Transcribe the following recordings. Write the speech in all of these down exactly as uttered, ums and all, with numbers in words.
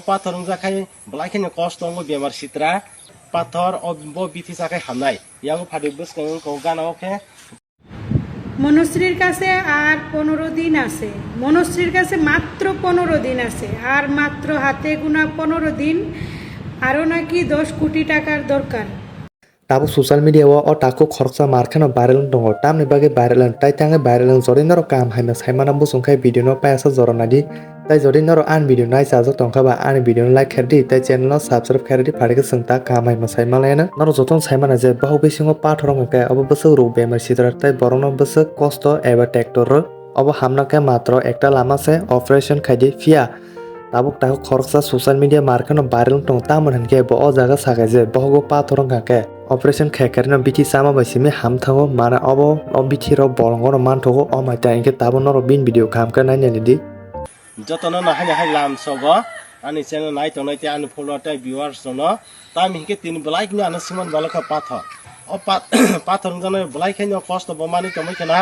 Pathor wngjak khai belai kheno kosto wngo bemar sitra. Pathor o bo bithi cha khai hamnai. Yango phaidi bwskang wngkha gana o khe. মনশ্রীর কাছে আর পনেরো দিন আছে। মনশ্রীর কাছে মাত্র পনেরো দিন আছে, আর মাত্র হাতে গোনা পনেরো দিন। আরও নাকি দশ কোটি টাকার দরকার। Tabuk social media o o takhuk khoroksa mar kheno viral wng tongo. Tamni bagwi viral wng, tai tangwi viral wng, jodi norok kaham hai no sai mano, bwswng khai video no payasa jora naidi. Tai jodi norok ani video nai chajak tongkha ba ani video no like khaidi, tai channel no subscribe khaidi, phaidi khe chwng ta kaham hai mwsai manlaiano. Norok jotono sai mano je bohok bisingo pathor wngkha khe obo bwswk rok bemar sitra tai borokno bwswk kosto eba tractor rw. Obo hamna khe matro ekta lama se, operation khaidi phiya. Tabuk takhuk khoroksa social media mar kheno viral wng tongo, tamoni hinkhe bo o jaga sakha je bohogo pathor wngkha khe operation khai khe rwno bithi chama bai simi ham thango, mana obo o bithi rok bolongo no manthogo, o mai ta hinkhe tabuk norok bini video kaham khe nai nai di. Jotono no haino hai lam sogo ani channel nai tongnai tei ani follower tei viewers rokno. Tamo hinkhe tini belai kheno ano swngmani bwlai kha pathor. O pa-, pathor wngjaknai belai kheno kosto bo manwi tongwi khna,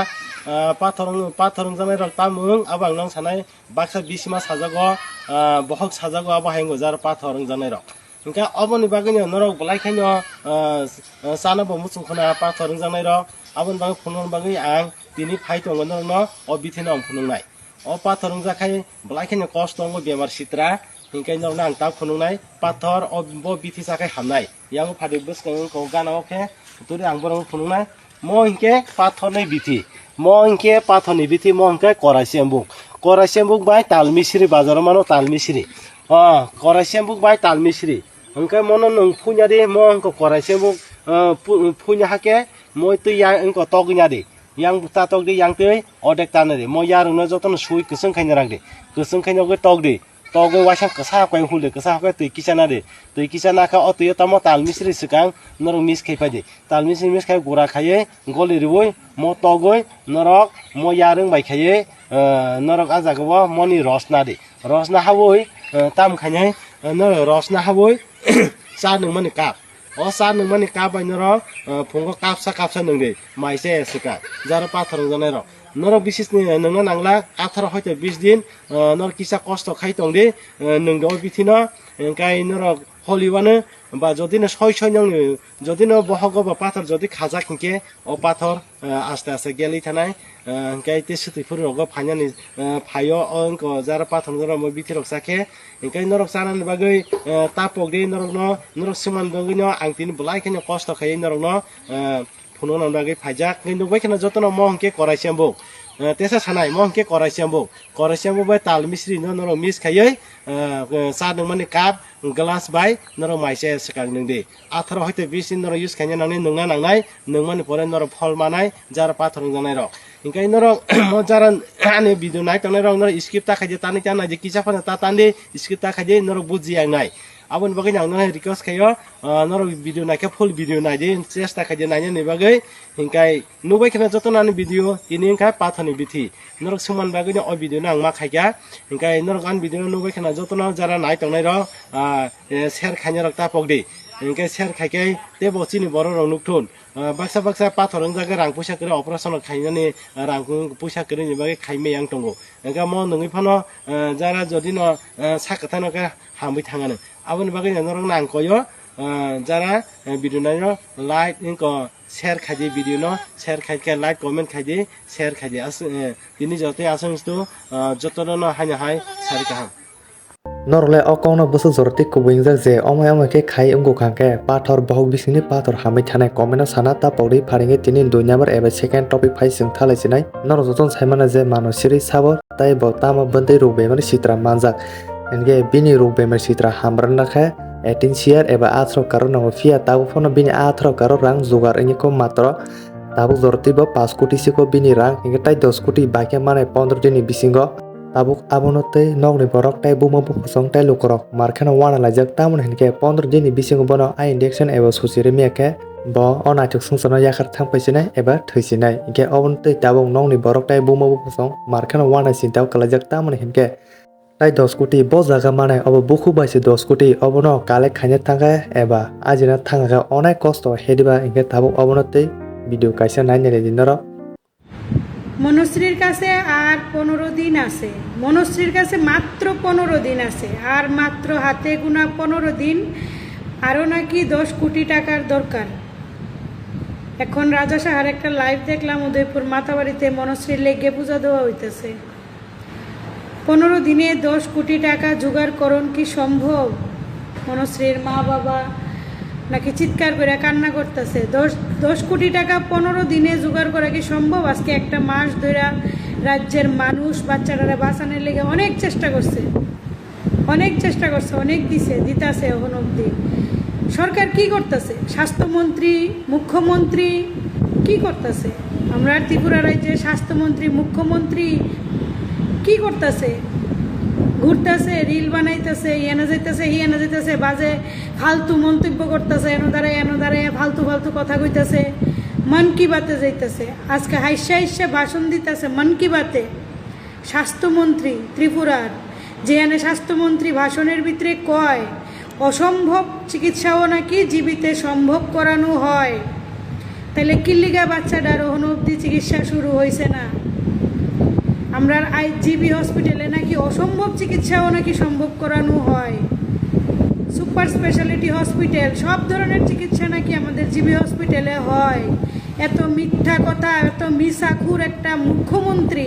ah, pathor wng-, pathor wngjaknai rok tamo wng abo ang nang sanai baksa bisima sajago, ah, bohok sajago abo hai wngkha jar pathor wngjaknai rok. Hinkhe oboni bagwino norok belai kheno, ah, chana bo muchung khna pathor wngjaknai rok. Aboni bagwi phunukna bagwi ang tini phai tongo norokno o bithino ang phunuknai. O pathor wngjak khai belai kheno kosto wngo bemar sitra, hinkhe norokno ang ta phunuknai, pathor o bo bithi cha khai hamnai. Yango phaidi bwskang wngkha gana o khe, turi ang borok phunuknai, mo hinkhe pathorni bithi, mo hinkhe pathorni bithi, mo hinkhe korai sembuk, korai sembuk bai tal misri, bazaro mano tal misri, o korai sembuk bai tal misri, hinkhe mono nwng phunya di, mo hinkhe korai sembuk, o, phu-, phunya hakhe mo twi ya wngkha togwi nya di. Yang ta tok di, yang twi odek ta nari. Mo yarwkno jotono sui kwchwng khaina rak di. Kwchwng khaina ugwi tok di. Togwi waisa kwsa koi hul di, kwsa koi twi kisa na di. Twi kisa na kha o twi tamo tal misri swkang norok mis khai pai di. Tal misri mis khai gura khaiwi goli riwi mo togwi norok mo yarwng bai khaiwi, eh, norok a jaga o moni ros na di. Ros na hawi, eh, tam khainai, eh, norok ros na hawi cha nungmani kap. O cha nungmani cup bai norok, eh, phungo kapsa kapsa nungdi, mai chaya swkang. Jaro pathor wngjaknai rok. Norok bisisni nungna nangla, atharo hoito bis din, eh, norok kisa kosto khai tongdi, eh, nungdi o bithino, hingkai norok holi wano, ba jodino soi soi nongni, jodino bohogo ba pathor jodi khajak hinkhe, o pathor, eh, aste aste gelwi thanai, eh, hingkai tei swtwi phuru rogo phainani, eh, phaio, o wngkha jaro pathor wngjaknai rok, omo bithirok chakhe, Hingke norok chanani bagwi, eh, ta pokdi norokno, norok swngmani bagwino ang tini belai kheno kosto khaiwi norokno, eh, phunukna bagwi phaijak. Hingke nukbai kheno jotono mo hingke korai sembuk. Eh, tesa sanai, mo hingke korai sembuk. Korai sembuk bai tal misri no norok mix khaiwi, eh, eh, cha nungmani cup, glass bai norok mai se swkang nungdi. Atharo hoite bis din norok use khaina nangnai, nungna nangnai, nungmani pore norok phol manai, jara pathor wngjaknai rok. Hingke norok mo jara ani video nai tongnai rok norok skip ta khaidi, tani ta naidi, kisa phano ta tandi, skip ta khaidi, norok buji yang nai. Aboni bagwi ang norok request khaio, ah, norok video naikhe full video naidi, chesta khaidi nainani bagwi. Hingke nukbai kheno jotono ani video tini wngkha pathorni bithi. Norok swngmani bagwino o video no ang ma khaikha. Hingke norok ani video no nukbai kheno jotono jara nai tongnai rok, ah, eh, share khaina rok ta pokdi. Hingke share khaikhe teibo chini borok rok nukthun. Ah, baksa baksa pathor wngjago rang puisa kwrwi operation rok khainani rang puisa kwrwini bagwi khaimai yang tongo. Hingke mo nungwi phano, ah, jara jodino, ah, sak kwthano khe hamwi thangano. Aboni bagwi norokno ang koyo, ah, jara, ah, video naino like wngko share khaidi video no, share khaikhe like comment khaidi, share khaidi. As-, eh, tini joto aswk stu, ah, jotono no haino hai sari kaham. Norok le o kokno bwswk jora tei kubui wngjak je omai omai khe khai wngkha hwnkhe pathor bohok bisingni pathor hamwi thanai comment o sana ta pokdi pharingwi tini dui number eba second topic phai chwng thalai sinai. Norok jotono sai mano je mano siri sabo tei bo tamo bwntwi ruk bemari sitra manjak. Hinkhe bini ruk bemari sitra hamrwkna khe eighteen siyar eba atharoh karor nango, phiya tabuk phano bini atharoh karor rang jugar wngya kho matro. Tabuk jora tei bo paanch koti siko bini rang, hinkhe tai dos koti baikhe manai pondro dini bisingo. Tabuk abono tei nokni borok tei buma buphusong tei lukurok mar kheno uana laijak, tamoni hinkhe pondro dini bisingo bono eye injection eba suchi rimya khe bo o naithok swngcharno yakhar thang phai sinai eba thwi sinai. Hinkhe obono tei tabuk nokni borok tei buma buphusong mar kheno uana sinta o kwlaijak, tamoni hinkhe tai dos koti bo jaga manai, obo bukhuk bai se dos koti, obono collect khaina thangkha eba ajina thangkha, onek kosto hediba hinkhe tabuk obono tei video kaisa nainai di norok. মনশ্রীর কাছে আর পনেরো দিন আছে, মনশ্রীর কাছে মাত্র পনেরো দিন আছে, আর মাত্র হাতে গোনা পনেরো দিন, আরও নাকি দশ কোটি টাকার দরকার। এখন রাজা সাহার একটা লাইভ দেখলাম, উদয়পুর মাতাবাড়িতে মনশ্রীর লেগে পূজা দেওয়া হইতেছে। পনেরো দিনে দশ কোটি টাকা জোগাড় করণ কি সম্ভব? মনশ্রীর মা বাবা নাকি চিৎকার করে কান্না করতেছে। দশ, দশ কোটি টাকা পনেরো দিনে জোগাড় করা কি সম্ভব? আজকে একটা মাস ধরে রাজ্যের মানুষ বাচ্চাটারে বাঁচানোর লেগে অনেক চেষ্টা করছে, অনেক চেষ্টা করছে, অনেক দিছে, দিতাছে এখন অবধি। সরকার কি করতেছে? স্বাস্থ্যমন্ত্রী, মুখ্যমন্ত্রী কি করতেছে? আমরা ত্রিপুরা রাজ্যের স্বাস্থ্যমন্ত্রী, মুখ্যমন্ত্রী কি করতেছে? ঘুরতেছে, রিল বানাইতেছে, ইয়ানো যাইতেছে, হিয়ানো যাইতেছে, বাজে ফালতু মন্তব্য করতেছে, এনো দাঁড়ায়, এনো দাঁড়ায়, ফালতু ফালতু কথা কইতেছে, মন কি বাতে যাইতেছে। আজকে হাইসা হাইসা ভাষণ দিতেছে মন কি বাতে স্বাস্থ্যমন্ত্রী ত্রিপুরার, যেখানে স্বাস্থ্যমন্ত্রী ভাষণের ভিতরে কয়, অসম্ভব চিকিৎসাও নাকি জীবিতে সম্ভব করানো হয়। তাহলে কিল্লিগা বাচ্চাটার ওখানো অবধি চিকিৎসা শুরু হয়েছে না? আমরার আই জিবি হসপিটালে নাকি অসম্ভব চিকিৎসাও নাকি সম্ভব করানো হয়। সুপার স্পেশালিটি হসপিটাল, সব ধরনের চিকিৎসা নাকি আমাদের জিবি হসপিটালে হয়। এত মিথ্যা কথা, এত মিসাখুর একটা মুখ্যমন্ত্রী,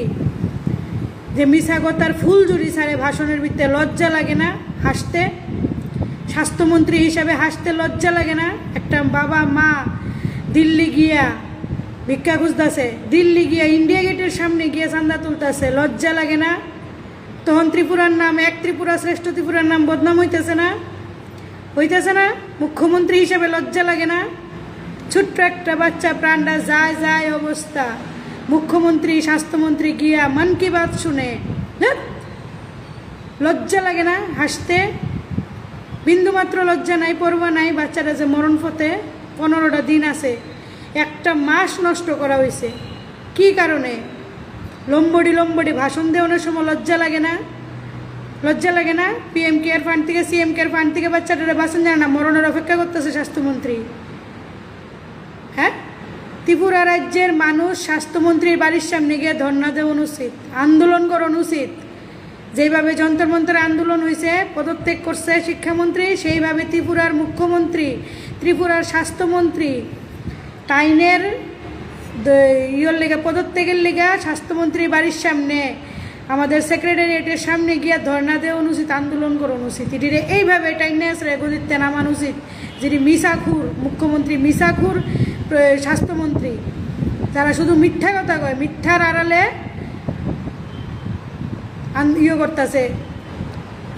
যে মিছা কথার ফুলঝুরি ছাড়ে ভাষণের ভিতরে। লজ্জা লাগে না হাসতে? স্বাস্থ্যমন্ত্রী হিসাবে হাসতে লজ্জা লাগে না? একটা বাবা মা দিল্লি গিয়া ভিক্ষা খুঁজতাছে, দিল্লি গিয়া ইন্ডিয়া গেটের সামনে গিয়া চান্দা তুলতাছে, লজ্জা লাগে না? তখন ত্রিপুরার নাম, এক ত্রিপুরা শ্রেষ্ঠ ত্রিপুরার নাম বদনাম হইতেছে না? হইতেছে না? মুখ্যমন্ত্রী হিসেবে লজ্জা লাগে না? ছোট্ট একটা বাচ্চা প্রাণটা যায় যায় অবস্থা, মুখ্যমন্ত্রী, স্বাস্থ্যমন্ত্রী গিয়া মন কি বাত শুনে। ধ্যাৎ! লজ্জা লাগে না হাসতে? বিন্দুমাত্র লজ্জা নাই, পরোয়া নাই। বাচ্চাটা যে মরণ পথে, পনেরোটা দিন আছে, একটা মাস নষ্ট করা হয়েছে। কি কারণে? লম্বডি লম্বডি ভাষণ দেওয়ানোর সময় লজ্জা লাগে না? লজ্জা লাগে না? পিএম কেয়ার ফান্ড থেকে, সিএম কেয়ার ফান্ড থেকে বাচ্চাটারে বাঁচান যায় না, মরণের অপেক্ষা করতেছে স্বাস্থ্যমন্ত্রী। হ্যাঁ, ত্রিপুরা রাজ্যের মানুষ স্বাস্থ্যমন্ত্রীর বাড়ির সামনে গিয়ে ধর্ণা দেওয়ানো উচিত, আন্দোলন করানো উচিত। যেভাবে যন্তর মন্তর আন্দোলন হয়েছে, পদত্যাগ করছে শিক্ষামন্ত্রী, সেইভাবে ত্রিপুরার মুখ্যমন্ত্রী, ত্রিপুরার স্বাস্থ্যমন্ত্রী টাইনের দ-, ইয়র লেগে, পদত্যাগের লেগে স্বাস্থ্যমন্ত্রীর বাড়ির সামনে, আমাদের সেক্রেটারিয়েটের সামনে গিয়া ধর্ণা দেওয়ানো উচিত, আন্দোলন করানো উচিত। এটিরে এইভাবে টাইনে আসলে গদিতে নামানো উচিত। যিনি মিসাখুর মুখ্যমন্ত্রী, মিসাখুর প্র-, স্বাস্থ্যমন্ত্রী, যারা শুধু মিথ্যা কথা কয়, মিথ্যার আড়ালে আন-, ইয়ে করতেছে,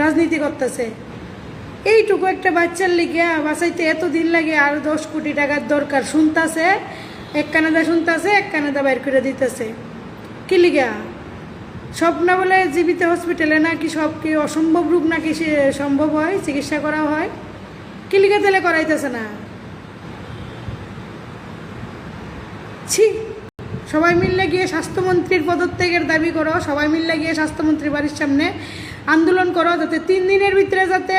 রাজনীতি করতেছে। এইটুকু একটা বাচ্চার লিগিয়া বাঁচাইতে এত দিন লাগে, আর দশ কোটি টাকার দরকার। শুনতাছে, এক কানে দা শুনতাছে, এক কানে দা বাইর করে দিতেছে। কি লিগা? সব না বলে জীবিত হসপিটালে নাকি সব কি অসম্ভব রোগ নাকি সে সম্ভব হয়, চিকিৎসা করা হয়? কি লিগা তাহলে করাইতেছে না? ছি, সবাই মিললে গিয়ে স্বাস্থ্যমন্ত্রীর পদত্যাগের দাবি করো, সবাই মিললে গিয়ে স্বাস্থ্যমন্ত্রীর বাড়ির সামনে আন্দোলন করো, যাতে তিন দিনের ভিতরে যাতে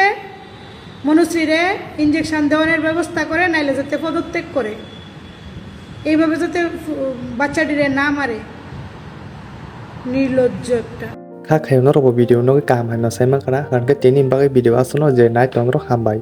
মনুশ্রীরে ইঞ্জেকশন দেওয়ানোর ব্যবস্থা করে, নাইলে যাতে পদত্যাগ করে, এইভাবে যাতে ফু-, বাচ্চাটিরে না মারে। নির্লজ্জ একটা। Kha khayo norokbo video no kaham hai ma sai mankha na, hwnkhe tini bagwi video aswkno je nai tongrok hambai.